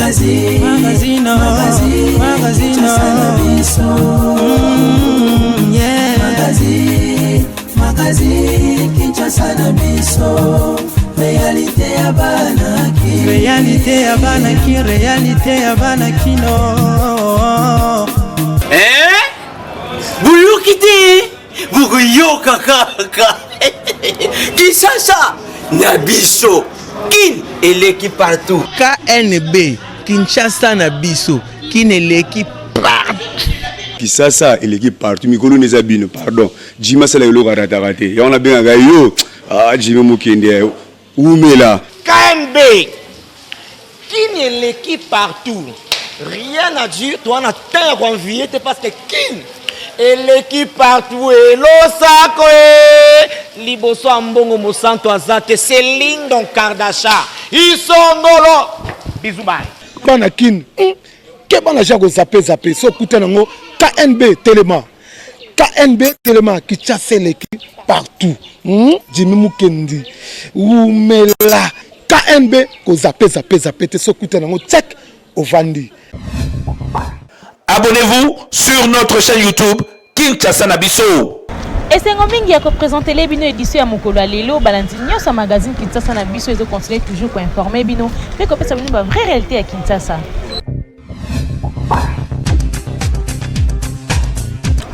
Magazine, Magazine, magazine, magazine, Kinshasa na biso. Yeah. Magazine, magazine, Kinshasa na biso. Réalité ya bana Kin. Réalité ya bana Kin, réalité ya bana kino. Eh? Boyoki te bokoyoka kaka Kinshasa na biso Kin eleki partout. KNB Kinshasa na biso Kin eleki partout. Kisasa eleki partout mikolo neza bino pardon Jimmy asala eloko arataka te yango nabengaka yo ah, Jimmy mokende umela. KNB Kin eleki partout, rien à dire, toi na temps ya koenvier te parce que Kin eleki partout. Elosako e liboso ya mbongo mosantu aza te. Céline Don Kardasha isongolo bisous bye. Bana Kin, ke bana ja kozape zape so okuta nango KNB telema, KNB telema, Kinshasa eleki partout. Jimmy Mukendi umela KNB kozape zape zape te so okuta nango check ovandi. Abonnez-vous sur notre chaîne YouTube Kinshasa na biso. Esengo mingi ya kopresentele bino édition ya mokolo ya lelo. Balandi nyonso ya magazine Kinshasa na biso ezocontinue toujours koinforme bino mpe kopesa bino ba vraie réalité ya Kinshasa.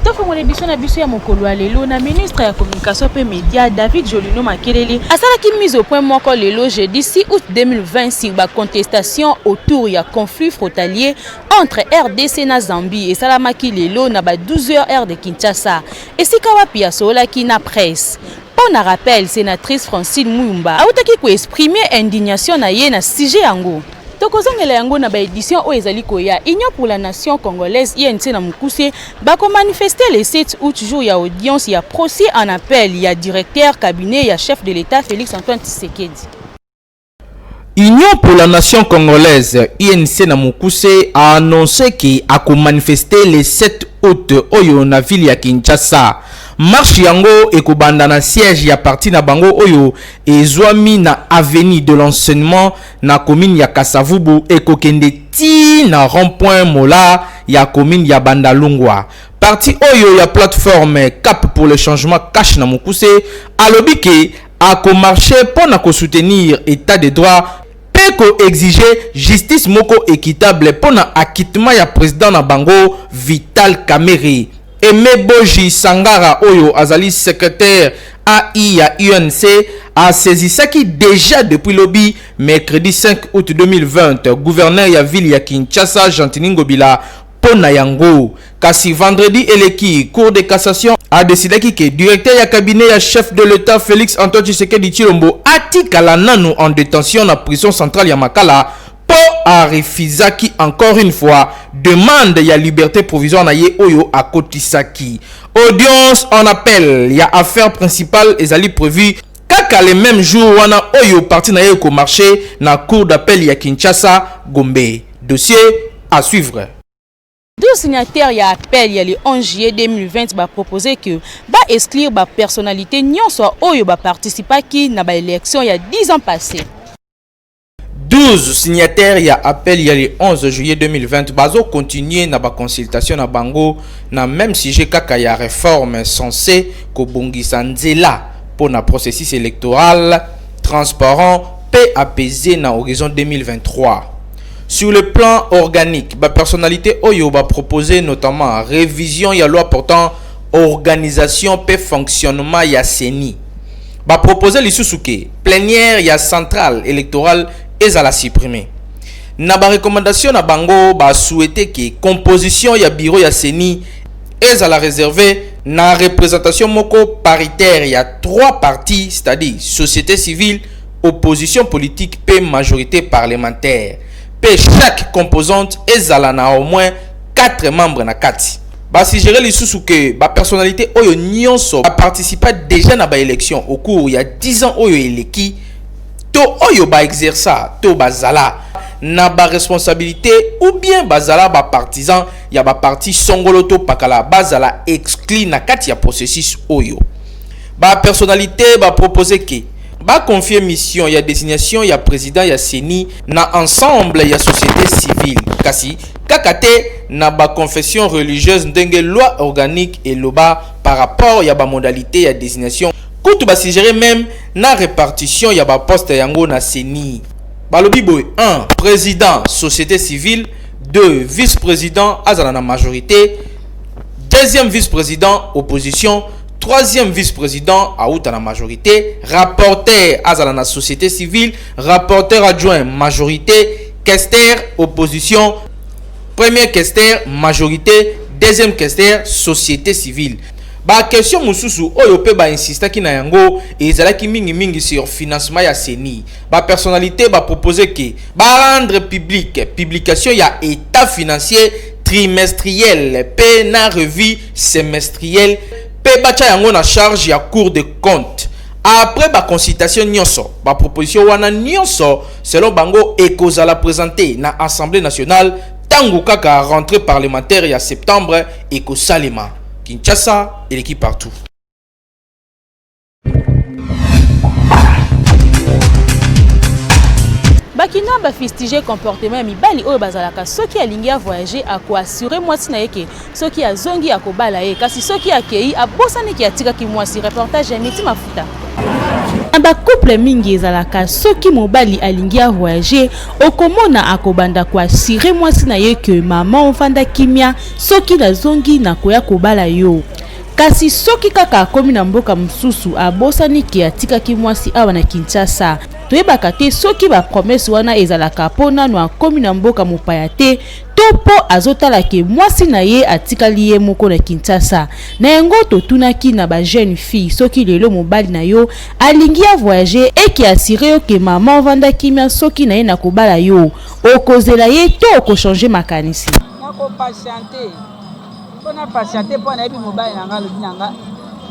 Tofongola biso na biso ya mokolo ya lelo na ministre ya communication mpe média David Jolino Makelele asalaki mise au point moko lelo jeudi 6 août 2020 sur ba contestation autour ya conflit frontalier entre RDC na Zambie esalamaki lelo na ba 12 heures heure de Kinshasa esika wapi asololaki na presse. Mpo na rappel, sénatrice Francine Muyumba autaki koexprime indignation na ye na sujet yango. Tokozongela yango na baédition oyo ezali koya. Union pour la nation congolaise, UNC na mokuse, bakomanifeste le 7 août, jour ya audience ya procès en appel ya directeur cabinet ya chef de l'État Félix Antoine Tshisekedi. Union pour la nation congolaise, UNC na mokuse, a annoncé ke akomanifeste le 7 août oyo na ville ya Kinshasa. Marche yango ekobanda na siège ya parti na bango oyo ezwami na avenue de l'enseignement na commune ya Kasavubu, ekokende ti na rond-point Mola ya commune ya Bandalungwa. Parti oyo ya plateforme Cap pour le changement, cash na mokuse, alobi ke akomarche mpo na kosoutenir état de droit mpe koexige justice moko équitable mpo na acquittement ya président na bango Vital Kamerhe. Aimé Boji Sangara oyo azali secrétaire AI ya UNC asaisisaki déjà depuis lobi mercredi 5 août 2020 gouverneur ya ville ya Kinshasa Gentiny Ngobila mpo na yango. Kasi vendredi eleki, cour de cassation adesidaki ke directeur ya cabinet ya chef de l'État Félix Antoine Tshisekedi Tshilombo atikala nanu en détention na prison centrale ya Makala mpo arefusaki encore une fois demande ya liberté provisoire na ye oyo akotisaki. Audience en appel ya affaire principale ezali prévu kaka le même jour wana oyo parti na ye ekomarche na cour d'appel ya Kinshasa Gombe. Dossier à suivre. 12 signataires ya appel ya le 11 juillet 2020 baproposé que baexclure bapersonnalité nyonso oyo baparticipaki na baélection ya 10 ans passé. 12 signataires ya appel ya le 11 juillet 2020 bazo continuer na baconsultation na bango na même sujet kaka ya réforme censé kobongisa nzela mpo na processus électoral transparent mpe apaisé na horizon 2023. Sur le plan organique, bapersonnalité oyo baproposé notamment révision ya loi portant organisation mpe fonctionnement ya CENI. Baproposé lisusu ke plénière ya centrale électorale ezala supprimé. Na barecommandation na bango, basouhaite ke composition ya bureau ya CENI ezala réservé na représentation moko paritaire ya trois partis, c'est-à-dire société civile, opposition politique mpe majorité parlementaire, mpe chaque composante ezala na au moins 4 membres na kati. Basuggéré lisusu ke bapersonnalité oyo nyonso baparticipa déjà na baélection au cours ya 10 ans oyo eleki to oyo baexerça to bazala na baresponsabilité ou bien bazala bapartisan ya baparti songolo to pakala bazala exclu na kati ya processus oyo. Bapersonnalité bapropose ke Ba confier mission ya designation ya president ya ceni na ensemble ya societe civile kasi kaka te na ba confessions religieuses ndenge loi organique eloba par rapport ya ba modalites ya designation. Kutu ba suggerer meme na repartition ya ba postes yango na ceni. Balobi boye, un president societe civile, deux vice-president azala na majorite, deuxième vice-president opposition, troisième vice-president auta na majorité, rapporteur azala na société civile, rapporteur adjoint majorité, questeur opposition, premier questeur majorité, deuxième questeur société civile. Ba question mosusu oyo pe ba insistaki na yango ezalaki mingi mingi sur financement ya CENI. Ba personnalités ba proposer que ba rendre public publication ya état financier trimestriel pe na revue semestriel pe batia yango na charge ya cour de compte. Après ba consultation nyonso, ba proposition wana nyonso selon bango ekozala présenter na Assemblée nationale tango kaka rentrée parlementaire ya septembre ekosalema. Kinshasa eleki partout. Bakinois ba fustige comportement ya mibali oyo bazalaka soki alingi a voyager ako assurer mwasi na ye ke soki azongi akobala ye kasi soki akei abosani ke atikaki mwasi. Reportage ya Miti Mafuta. Na ba couple mingi ezalaka soki mobali alingi a voyager okomona akobanda ko assurer mwasi na ye ke maman ofanda kimia soki nazongi nakoya kobala yo. Kasi soki kaka akomi na mboka mosusu abosani ke atikaki mwasi awa na Kinshasa. Toyebaka te soki ba promesses wana ezalaka po nanu akomi na mboka mopaya te to po azotala ke mwasi na ye atikali ye moko na Kinshasa. Na yango totunaki na ba jeunes filles soki lelo mobali na yo alingi a voyager et ke assurer yo ke maman vanda kimia soki naye nakobala yo, okozela ye to oko changer makanisi? Nako patienter. Mpo na patiente mpo nayebi mobali na ngai alobi na ngai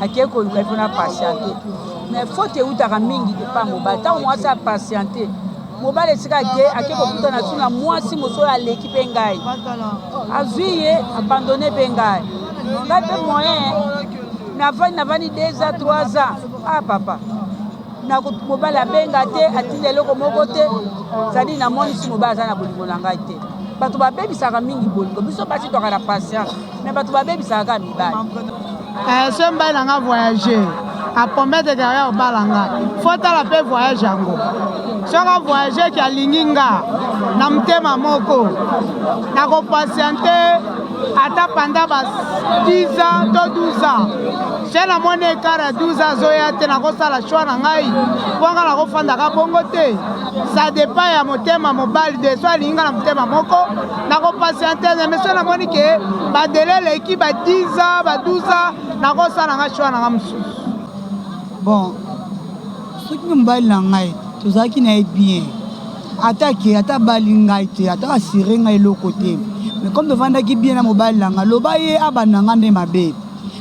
akei koluka ye mpo na patiente mais faute eutaka mingi epa mobali ntango mwasi apatiente mobali esika ake ake kokutana su na mwasi mosusu oyo aleki mpe ngai azwi ye abandonne mpe ngai ngai mpe moyen navandi navandi 2 ans 3 ans ah papa na mobali abenga te atinda eloko moko te cetadi namonisi mobali aza na bolingo na ngai te bato babebisaka mingi bolingo biso basi twaka na patience me bato babebisaka kaka mibali eh, so mobali na nga voyage apromettre ke aya kobala nga fo tala mpe voyage yango soki avoyage ke alingi nga na motema moko nakopatiente ata panda ba 10 ans to 12 ans se namoni ekart ya 12 ans azoya te nakosala choix na ngai mpo nga nakofandaka bongo te ça dépend ya motema mobali de so alingi nga na motema moko nakopatiente mais so namoni ke badele eleki ba 10 ans ba 12 ans nakosala nga choix na nga mosusu bon soki mobali na ngai tozalaki na ye bien Ata ke ata abali ngai te ata assurer ngai eloko te mais comme tovandaki bien na mobali na ngai loba ye abanda ngai nde mabe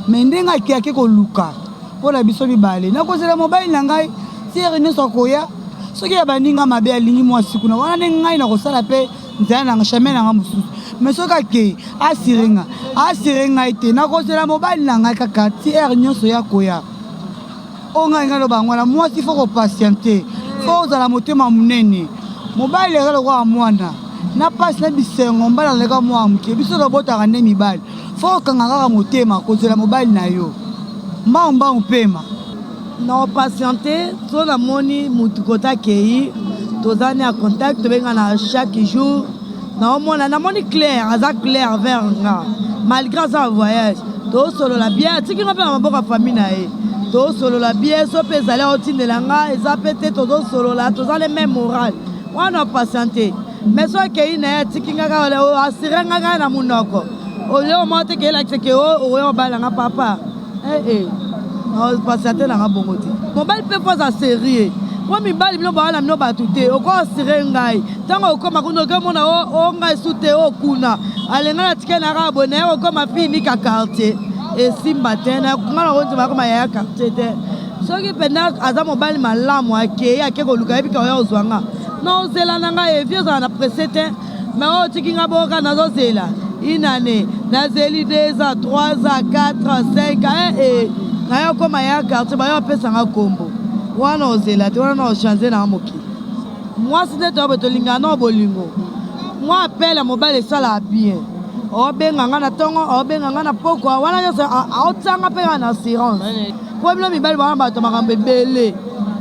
mais ndenge ake ake koluka mpo na biso mibale nakozela mobali na ngai ti heure nyonso akoya soki abandi ngai mabe alingi mwasi kuna wana nde ngai nakosala mpe nzela na chemin na ngai mosusu mais soki akei assurer ngai assurer ngai te nakozela mobali na ngai kaka ti heure nyonso ye akoya. Oyo ngai ngai loba yango wana mwasi faut ko patienter faut ozala motema monene mobali aza lokola mwana na pasi na bisengo mobali azalaka mwana moke biso tobotaka nde mibali faut okanga kaka motema kozela mobali na yo mbangu mbangu pema. Na patiente so namoni mutu kota akei toza ne ya contact tobengana chaque jour naomona namoni claire aza claire vers nga malgré aza na voyage tosolola bien atiki nga mpe na maboko ya famille na ye tosolola bien so mpe ezali aotindela nga eza mpe te tozosolola toza le même moral wana patiente mais so akei na ye atiki nga kaka asire nga kaka na monoko oyo omona te ke elakisa ke oyo obala nga papa Eh eh. Patiente na nga bongo te. Mobali pe faut aza serieux. Po mibali bino bawa na bino batu te. Oko assurer ngai. Tango okoma kuna oke mona o o ngai su te o kuna. Ale ngai na tikali na kaka boye naye okoma fille nika quartier. Esimba te. Na ngai na kondima akoma yaya quartier te. Soki penda aza mobali malamu akei ake koluka yebi ka oya kozwa nga. Na ozela na ngai vie ezala na presse te. Mais oyo otiki nga bongo kaka nazozela une année nazeli 2 ans 3 ans 4 ans 5 ans eh eh naye okoma ya quartier bayo apesa nga kombo. Wana ozela te, wana na ochange na mokili. Mwasi nde toya boye tolingana nao bolingo. Mwa appel ya mobali esalaka bien. Obenga nga na tongo, obenga nga na pokwa, wana nyonso aotia nga mpe kaka na assurance. Po bino mibali boza bato ya makambo ebele.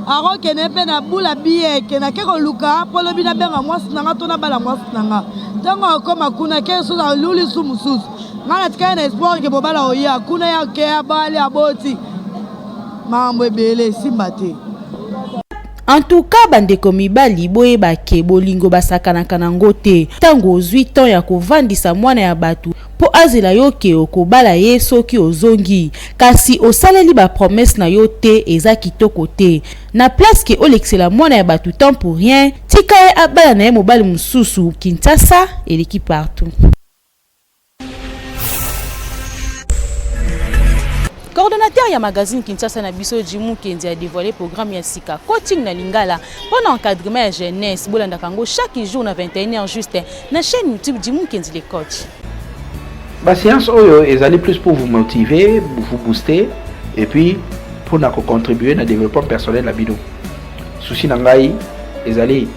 Akokende mpe na bula biye ke nake koluka mpo lobi nabenga mwasi na nga to nabala mwasi na nga. Ntango akoma kuna ke susu aluli su mosusu. Nga natikali na espoir ke mobali akoya kuna ye ake abali aboti. Makambo ebele esimba te. En tout cas ba ndeko mibali boyeba ke bolingo basakanaka na ngo te tangu ozui temps ya kovandisa mwana ya batu po azela yo ke okobala ye soki ozongi kasi osaleli ba promesse na yo te eza kitoko te na place ke olekisela mwana ya batu temps pour rien tika ye abala na ye mobali mususu Kinshasa eleki partout. Coordonnateur ya magazine Kinshasa na biso Jim Mukendi a dévoilé programme ya sika coaching na lingala mpo na encadrement ya jeunesse. Bolandaka yango chaque jour na 21h juste na chaîne YouTube Jim Mukendi le coach. Ba séance oyo ezali plus pour vous motiver, vous booster et puis pour na ko contribuer na développement personnel na bino. Souci na ngai ezali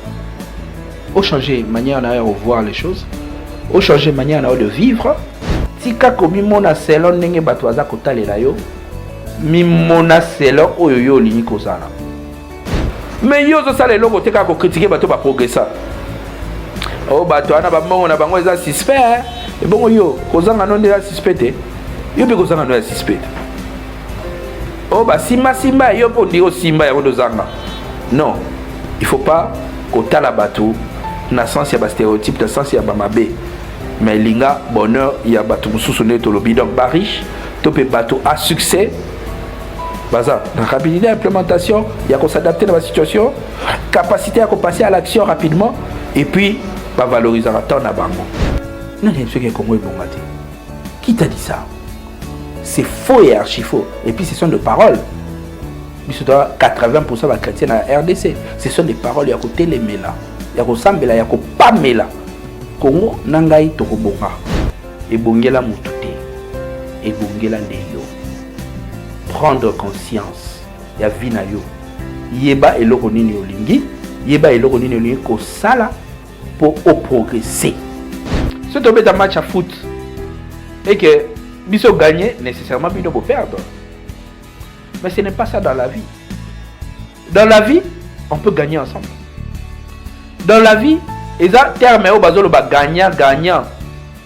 o changer manière na yo voir les choses, o changer manière na yo de vivre. Tika komimona selon ndenge bato baza kotalela yo, mimona selon oyo yo olingi kozala. Mais yo ozosala eloko te kaka kokritike bato baprogressa. Oh, bato wana bambongo na bango eza suspect. Eh? Ebongo yo kozanga no nde eza suspect te. Yo mpe kozanga no ya suspect te. Oh, basimbasimba yo mpe ondiri osimba yango nde ozanga. Non, il faut pas kotala bato na sens ya bastereotype, na sens ya bamabe. Mais linga bonheur ya bato mosusu nde tolobi. Donc ba riche to mpe bato à succès baza na rapidité ya implémentation ya kosadapte na basituation, capacité ya kopasser à l'action rapidement et puis bavalorisaka temps na bango. Nani ayebi soki Congo ebonga te? Qui t'a dit ça? C'est faux et archi faux. Et puis ce sont des paroles. Biso toza 80% ba chrétiens na RDC. Ce sont des paroles ya kotelemela, ya kosambela, ya kopamela. Congo na ngai tokobonga. Ebongela mutu te. Ebongela nde yo. Prendre conscience ya vie na yo. Yeba eloko nini olingi, yeba eloko nini olingi kosala po o progresser. Soki tobeta match ya foot et que biso gagner, nécessairement bino bo perdre. Mais ce n'est pas ça dans la vie. Dans la vie, on peut gagner ensemble. Dans la vie, eza terme oyo bazoloba gagnant gagnant,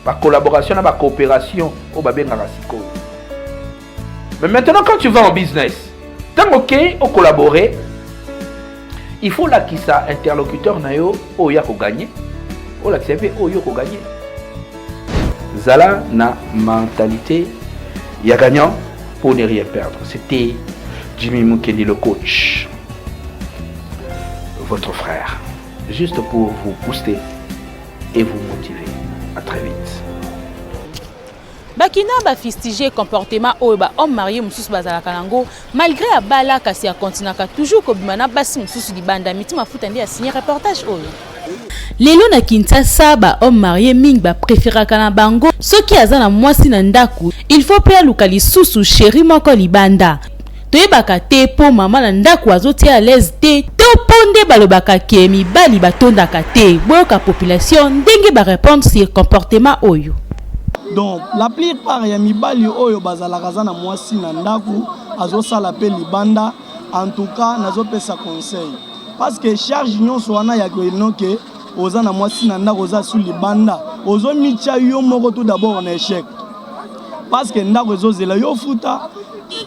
ba collaboration na ba coopération oyo babengaka sikoyo. Mais maintenant quand tu vas en business, ntango okei ocollaborer, il faut lakisa interlocuteur na yo oyo ya kogagner, olakisa mpe oyo okogagner. Zala na mentalité ya gagnant pour ne rien perdre. C'était Jimmy Mukendi le coach, votre frère, juste pour vous booster et vous motiver. À très vite. Bakina ba fustige comportement oyo ba hommes mariés mosusu bazalaka nango malgré abala kasi akontinaka toujours kobima na basi mosusu libanda. Miti Mafuta nde asigne reportage oyo. Lelo na Kinshasa ba hommes mariés mingi ba preferaka na bango soki aza na mwasi na ndaku il faut pe aluka lisusu cherie moko libanda. Toyebaka te po mama na ndaku azotia à l'aise te to po nde balobaka ke mibali batondaka te. Boyoka population ndenge ba repondre sur comportement oyo. Donc la plupart ya mibali oyo bazalaka aza na mwasi na ndaku azosala pe libanda en tout cas nazopesa conseil parce que charge nyonso wana ya koyino ke oza na mwasi na ndako oza su libanda ozomitya yo moko tout d'abord na échec parce que ndako ezozela yo futa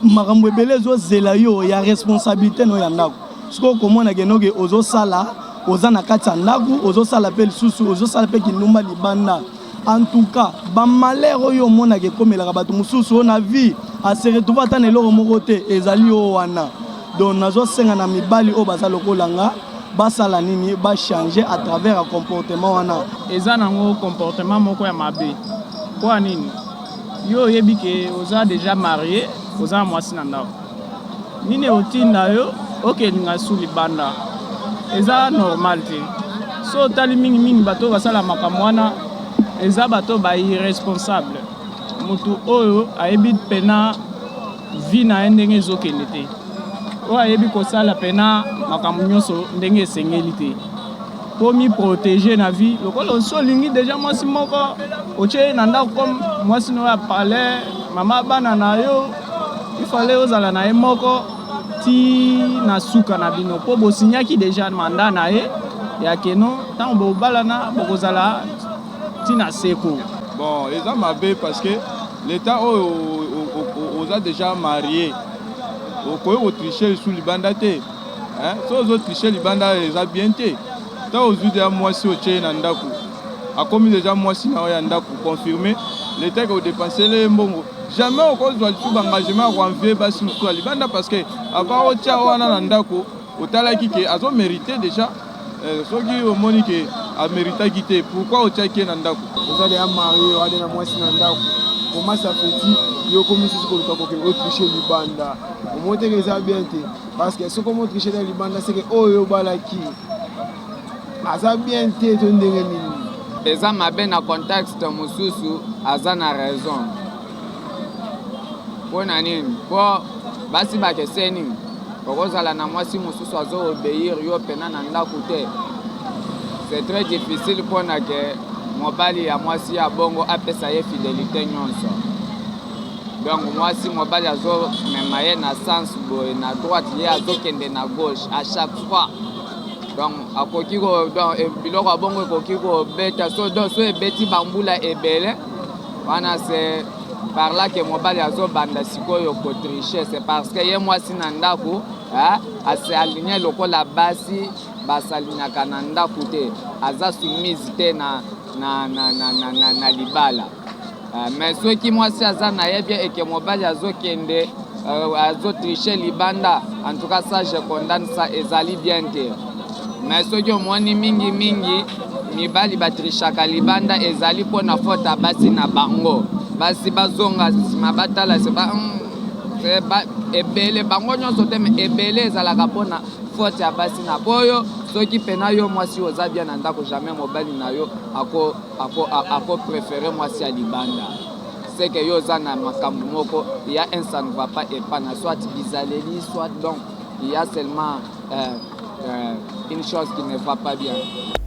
makambo ebele ezozela yo ya responsabilité no ya ndako sikoyo okomona ke noke ozosala oza na kati ya ndako ozosala mpe lisusu ozosala mpe kindumba libanda en tout cas ba malheur oyo omonaka ekomelaka bato mosusu oyo na vie a se retrouve ata na eloko moko te ezali oyo wana donc nazosenga na mibali oyo baza lokola nga basala nini ba changer à travers ya comportement wana. Eza nango comportement moko ya mabe mpo nini yo oyebi ke oza dejà marie oza na mwasi na ndako nini ekotinda yo okelinga su libanda eza normal te so otali mingi mingi bato oyo basala makambo wana eza bato ba irresponsable motu oyo ayebi mpena vie na ye ndenge ezokende te. oyo ayebi kosala pena makambo nyonso ndenge esengeli te po mi proteger na vie lokola osi olingi deja mwasi moko otie ye na ndako comme mwasi na yo ya palais mama bana na yo il fallait ozala na ye moko ti na suka na bino po bosignaki deja mandat na ye ya keno ntango bobalana bokozala ti na seko. Bon eza mabe parce que l'etat oyo oza dejà marie okoki ko tricher lisusu libanda te hein soki ozo tricher libanda eza bien te tango ozui dejà mwasi otie ye na ndaku akomi dejà mwasi na yo ya ndaku confirme l'etat ke odepenser ye mbongo jamais okozwa lisusu ba engagement ya ko envier basi mosusu ya libanda parce que avant otia wana na ndaku otalaki ke azo merite dejà Eh, soki omoni ke ameritaki te pourquoi otiaki ye na ndako? Oza deja marie oade na mwasi na ndako comment ça fait-il yo okomi lisusu koluka kokende otriche libanda omoni teke eza bien te parce que soki omo triche na libanda seke oyo obalaki aza bien te to ndenge nini? Eza mabe na contexte mosusu aza na raison. Mpo na nini? Mpo basi bakeseni. Okozala na mwasi mosusu azo obeir yo pena na ndaku te. C'est très difficile mpo na ke mobali ya mwasi ya bongo apesa ye fidelite nyonso. Donc mwasi mobali azo mema ye na sens boye na droite ye azokende na gauche à chaque fois. Donc akoki ko donc biloko ya bongo ekoki kobeta so donc so ebeti bambula ebele wana c'est par là que mobali azo banda sikoyo ko tricher c'est parce que ye mwasi na ndaku eh, ase aligne lokola basi basalignaka na ndaku te aza soumise te na, na, na, na, na, na, na libala eh, mais soki mwasi aza na ye bien eke mobali azokende euh, azo tricher libanda en tout cas ça je condamne ça ezali bien te Mais soki omoni mingi mingi mibali ba trichaka libanda ezali mpo na faute ya basi na bango. Basi bazonga nsima batala se ba hmm, ba ebele bango nyonso te mais ebele ezalaka mpo na faute ya basi na boyo. Soki pena yo mwasi oza bien na ndako jamais mobali na yo ako ako ako prefere mwasi ya libanda. C'est que yo oza na makambo moko ya un ça ne va pas epa na soit bizaleli soit donc il y a seulement euh, euh, une chose qui ne va pas bien.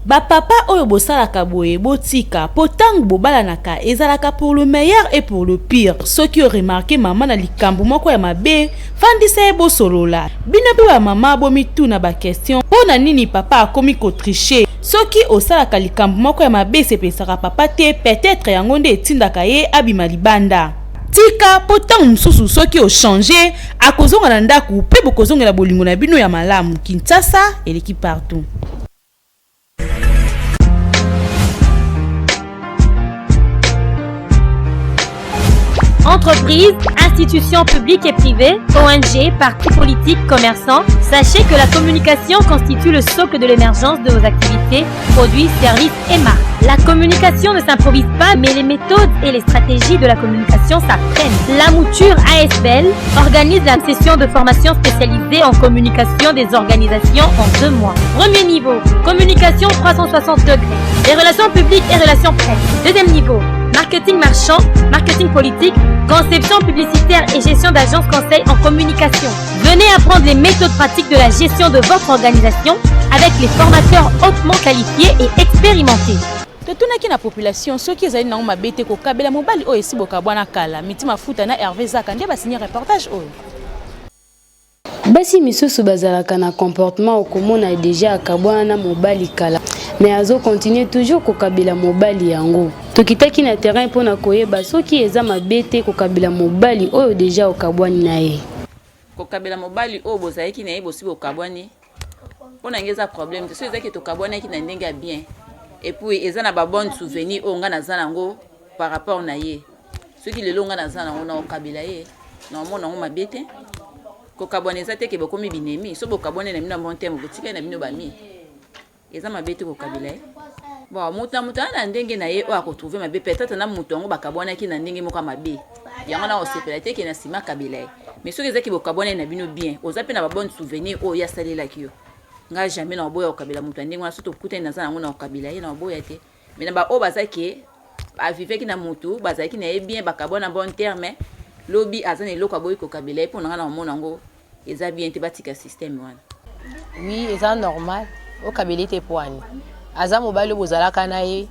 Ba papa oyo bosalaka boye botika po tangu bobalanaka ezalaka pour le meilleur et pour le pire soki o remarque mama na likambu moko ya mabe fandisa ye bosolola bino pe ba mama bomituna ba question pona nini papa akomi ko tricher soki osalaka likambu moko ya mabe esepelisaka papa te peut etre yango nde etindaka ye abima libanda. Tika po tango mosusu soki o changer akozonga na ndaku pe bokozongela bolingo na bino ya malamu Kinshasa eleki partout. Entreprises, institutions publiques et privées, ONG, partis politiques, commerçants, sachez que la communication constitue le socle de l'émergence de vos activités, produits, services et marques. La communication ne s'improvise pas, mais les méthodes et les stratégies de la communication s'apprennent. La mouture ASBL organise la session de formation spécialisée en communication des organisations en deux mois. Premier niveau, communication 360 degrés, les relations publiques et relations presse. Deuxième niveau, marketing marchand, marketing politique, conception publicitaire et gestion d'agences conseil en communication. Venez apprendre les méthodes pratiques de la gestion de votre organisation avec les formateurs hautement qualifiés et expérimentés. Totunaki na population soki ezali nango mabe te kokabela mobali oyo esi bokabwana kala. Miti Mafuta na Herve Zaka nde ba signer reportage oyo. Basi misusu bazalaka na comportement okomona dejà akabwana na mobali kala mais azo continuer toujours kokabela mobali yango. Tokitaki na terrain pona koyeba soki eza mabe te kokabela mobali oyo dejà okabwani na ye. Kokabela mobali oyo bozalaki na ye bosi bokabwani mpo na ngai eza problème te soki ezaki tokabwanaki na ndenge ya bien et puis eza na ba bonne souvenir oyo ngai naza nango par rapport na ye soki lelo ngai naza nango nakokabela ye naomona yango mabe te kokabwana eza te ke bokomi binemi so bokabwani na bino ya bon terme botikali na bino bami Eza mabe te kokabela ye. Bon, moto na moto aza na ndenge na ye oyo akotrouve mabe. Peut-être na moto yango bakabwanaki na ndenge moko ya mabe. Yango na osepela te ke na nsima akabela ye. Mais soki ezaki bokabwanaki na bino bien, oza mpe na ba bonne souvenir oyo ye asalelaki yo. Nga jamais na oboya kokabela moto ya ndenge wana, soki tokutani naza nango na kokabela ye na oboya te. Mais na ba oyo baza ke avivaki na moto, bazalaki na ye bien, bakabwana bon terme, lobi aza na eloko aboyi kokabela ye, mpo na nga na omona yango. Eza bien te batika système wana. Oui eza normal okabela ye te poani aza mobali oyo bozalaka na ye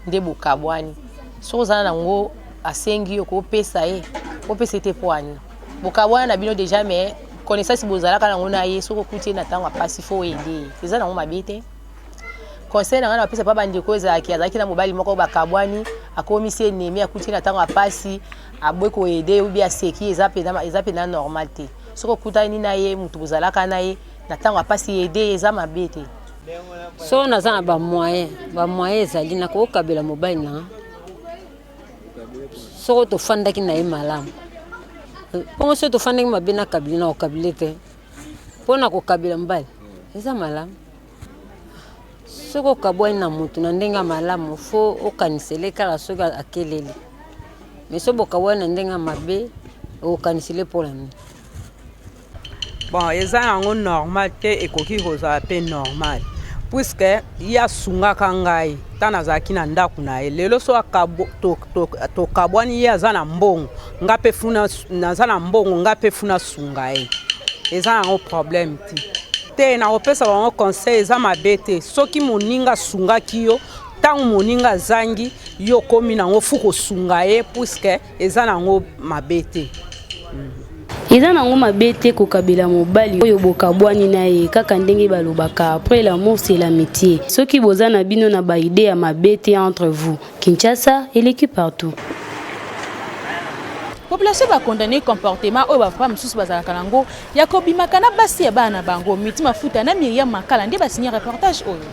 nde bokabwani soki oza na ngo asengi yo kopesa ye opesa ye te poani bokabwana na bino deja mais connaissance bozalaka nango na ye soki okuti ye na ntango ya mpasi fo oyede ye eza nango mabe te conseil na ngai napesa mpa bandeko ezalaki azalaki na mobali moko bakabwani akomisi enemi akuti ye na ntango ya mpasi aboyi koyede ye ubi aseki eza mpenza normal te soki okutani na ye moto bozalaka na ye na ntango ya mpasi yede ye eza mabe te soki naza na bamoyen bamoyen ezali nakokabela mobali na soko tofandaki na ye malamu mpongo soki tofandaki mabe na kabila na kokabile te mpo na kokabela mobali eza malamu soki okabwani na motu na ndenge ya malamu fo okanisele kaka soki akeleli me soki bokabwani na ndenge ya mabe okokanisele mpo na nini Bon, eza yango normal te, ekoki kozala pe normal puisque ye asungaka ngai ntango nazalaki na ndako na ye. Lelo so tokabwani, ye aza na mbongo, nga mpe funa naza na mbongo, nga mpe funa sunga ye, eza yango problème te. Te, nakopesa bango conseil, eza mabe te soki moninga asungaki yo ntango moninga azangi yo, okomi nango fu kosunga ye puisque eza nango mabe te. Eza nango mabe te kokabela mobali oyo bokabwani na ye, kaka ndenge balobaka après l'amour c'est l'amitié. Soki boza na bino na ba idee ya mabe te entre vous. Kinshasa eleki partout. Population ba condamner comportement oyo ba papa mosusu bazalaka nango ya kobimaka na basi ya bana na bango. Miti Mafuta na Myriam Makala nde ba signer reportage oyo.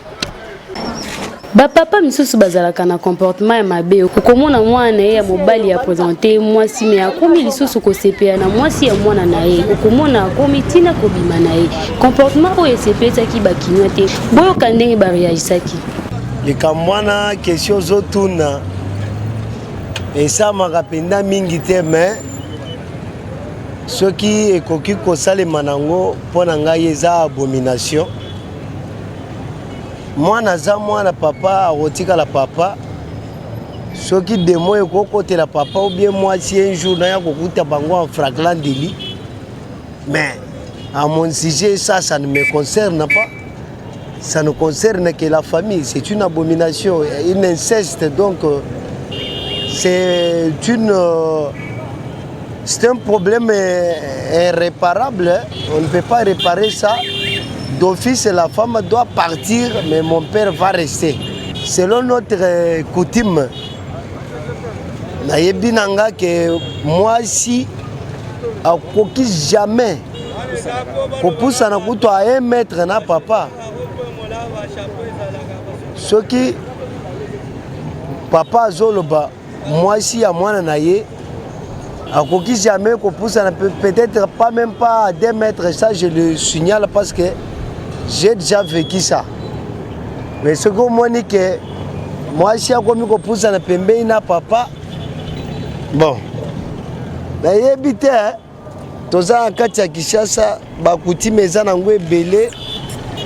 Ba papa misusu bazalaka na comportement ya mabe, okomona mwana na ye ya mobali a presente mwasi me akomi lisusu kosepela na mwasi ya mwana na ye, okomona akomi tina kobima na ye. Comportement oyo esepesaki ba kinois te, boyoka ndenge ba reagisaki. Likambo wana question ozotuna esamaka mpenza mingi te mais soki ekoki kosalema nango mpo na ngai eza abomination. Mwana aza mwana, papa akotikala papa. Soki demo ekokotela papa ou bien mwasi un jour naya kokuta bango en flagrant délit, mais à mon sujet ça, ça ne me concerne pas, ça ne concerne que la famille. C'est une abomination, une inceste, donc c'est une c'est un problème irréparable, on ne peut pas réparer ça. D'office, la femme doit partir, mais mon père va rester. Selon notre coutume, nayebi na nga ke mwasi akoki jamais kopusana kutu a 1 mètre na papa. Soki papa azoloba mwasi ya mwana na ye akoki jamais kopusana, peut-être pas même pas à 2 mètres, ça je le signale parce que j'ai déjà vécu ça. Mais soki omoni ke mwasi akomi kopusana pembeni na papa, bon, nayebi te. Toza na kati ya Kinshasa, bakutime eza nango ebele,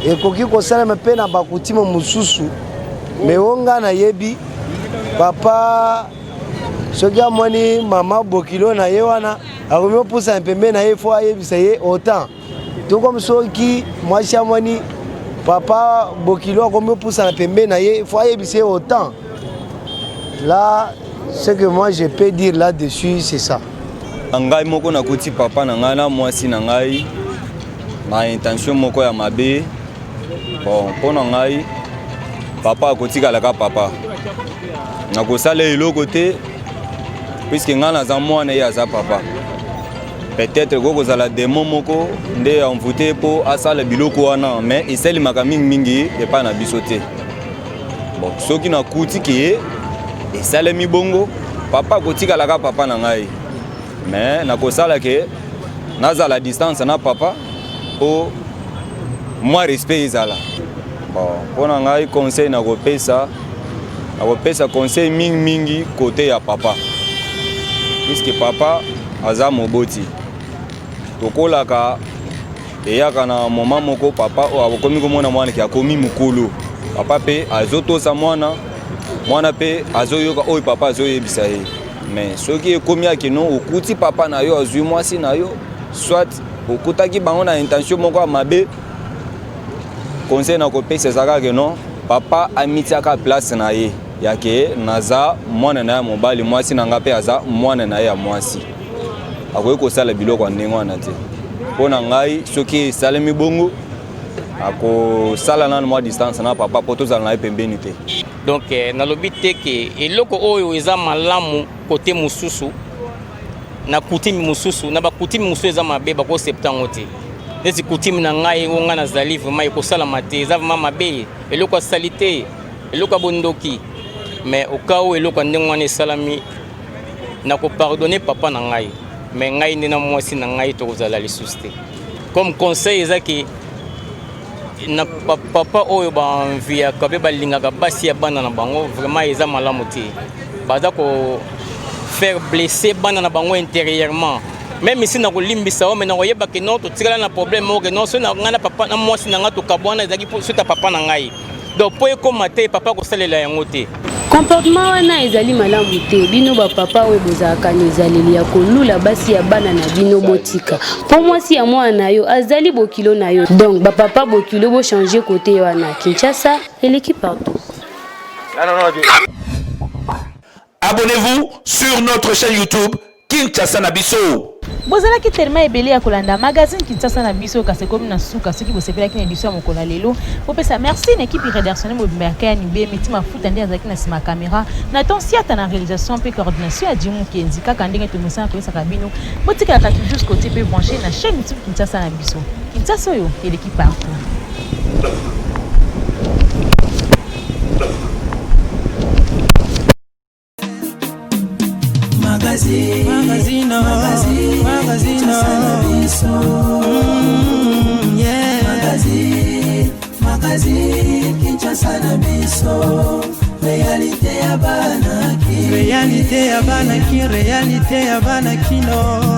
ekoki kosalema mpe na bakutime mosusu. Me o nga nayebi papa soki amoni mama bokilo na ye wana akomi opusana pembeni na ye, fo ayebisa ye autant. To comme soki mwasi amoni papa bokilo akomi opusana pembeni na ye, fo ayebisa ye autant. Là, ce que moi je peux dire là-dessus, c'est ça. Ngai moko nakuti papa na ngai na mwasi na ngai na intention moko ya mabe. Bon, mpo na ngai papa akotikalaka papa, nakosala eloko te puiske ngai naza mwana, ye aza papa. Peut-être ekoki kozala demo moko nde envoûte mpo asala biloko wana, mais esalemaka mingimingi epai na biso te. Bon, soki nakuti ke esalemi bongo, papa akotikalaka papa na ngai, mais nakosala ke nazala distance na papa mpo mwa respect ezala. Bon, mpo na ngai conseil nakopesa, nakopesa conseil mingimingi kote ya papa, puiske papa aza moboti. Tokolaka eyaka na moment moko papa oyo akomi komona mwana ke akomi mokolo, papa mpe azotosa mwana, mwana mpe azoyoka oyo papa azoyebisa ye. Mais soki ekomi akeno okuti papa na yo azwi mwasi na yo, soit Okutaki bango na intention moko ya mabe. Conseil na kopesa eza kaka non, papa amitiaka place na ye ya ke naza mwana na ye ya mobali, mwasi na nga mpe aza mwana na ye ya mwasi, akoki kosala biloko ya ndenge wana te. Mpo na ngai, soki esalemi bongo, akosala nanu mwa distance na papa mpo tozala na ye pembeni te. Donc eh, nalobi te ke eloko oyo eza malamu kote mosusu na coutume mosusu, na bacoutume mosusu eza mabe, bakosepta yango te. Neti coutume na ngai oyo ngai nazali, vraiment ekosalama te, eza vraiment mabe, eloko ya salite, eloko ya bondoki. Mais au cas où eloko ya ndenge wana esalami, nakopardonne papa na ngai, mais ngai nde na mwasi na ngai tokozala lisusu te. Comme conseil eza ke na papa oyo baenviaka mpe balingaka basi ya bana na bango, vraiment eza malamu te. Baza ko faire blesser bana na bango intérieurement. Même si nakolimbisa o, mais nakoyeba ke non, totikala na problème moko ke non, soki na ngai na papa na mwasi na ngai tokabwana, ezalaki suite ya papa na ngai. Donc mpo ekóma te, papa kosalela yango te. Comportement wana ezali malamu te. Bino bapapa oyo bozalaka na ezaleli ya kolula basi ya bana na bino, botika, mpo mwasi ya mwana na yo azali bokilo na yo. Donc bapapa bokilo, bochange kote wana. Kinshasa eleki partout. Abonnez-vous sur notre chaîne YouTube Kinshasa na biso. Bozalaki tellement ebele ya kolanda magazine Kinshasa na biso, kasi ekomi na suka. Soki bosepelaki na édition ya mokolo ya lelo, bopesa merci na équipe rédactionnelle mobimba ya KNB, Meti Mafuta nde azalaki na nsima ya caméra, Nathan Siata na réalisation mpe coordination ya Jimu Kenzi. Kaka ndenge tomesana koyesaka bino, botikalaka toujours côté mpe branché na chaîne YouTube Kinshasa na biso. Kinshasa oyo eleki partout. Magazine, magazine, magazine, magazine, yeah. Magazine, magazine, Kinshasa na biso. Réalité ya bana ki. Réalité ya bana ki, réalité ya bana kino.